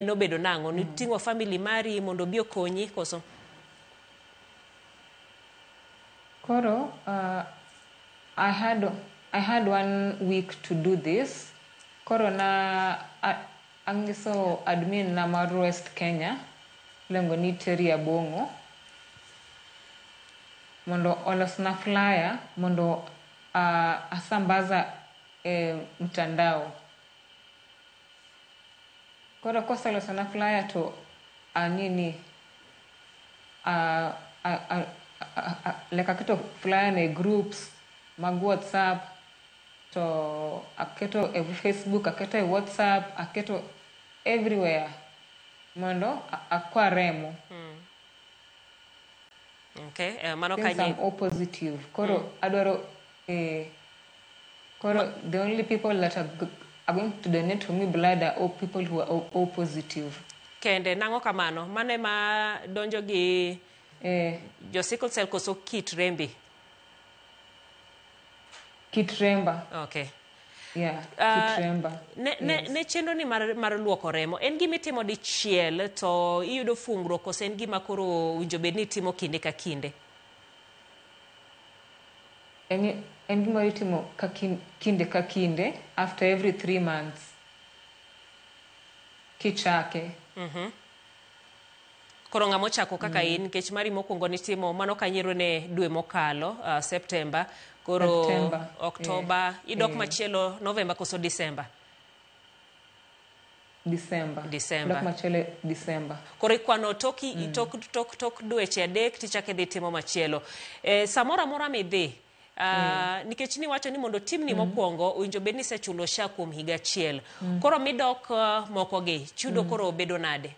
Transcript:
Nobedo nang'o? Niting'o family mari mondo obi okonyi koso? Koro I had one week to do this. Koro na anyiso admin na mar West Kenya iluongo ni Terry Abong'o mondo olosna flyer mondo asambaza e mtandao. Koro koselosona flyer to anini like aketo flyer no e groups mag WhatsApp, to aketo e Facebook, aketo e WhatsApp, aketo everywhere mondo akwa remo. Okay, mano Since kanye I'm O positive. Koro adwaro koro the only people that are going to donate to me blood are all people who are O positive. Kende nang'o kamano? Mano ema donjo gi jo sickle cell koso kit rembi? Kit remba. Okay. Yeah, kit remba. Ne, Yes. ne chenro ni mar luoko remo en gima itimo dichiel to iyudo fungruok, koso en gima koro owinjo bed ni itimo kinde ka kinde? En gima itimo kinde ka kinde, after every 3 months. Kichake. Koro ng'ama ochako kaka in, nikech mari mokwongo nitimo mano kanyero ne dwe mokalo, September, koro September, October, idok machielo November koso December? December. December. Dok machielo December. Koro ikwano toki tok dweche 3 tichako idhi timo machielo. Samoro amora midhi, nikech niwacho ni mondo timni mokwongo owinjo bed ni isechulo SHA kuom higa achiel. Koro midok mokogi, chudo koro bedo nade?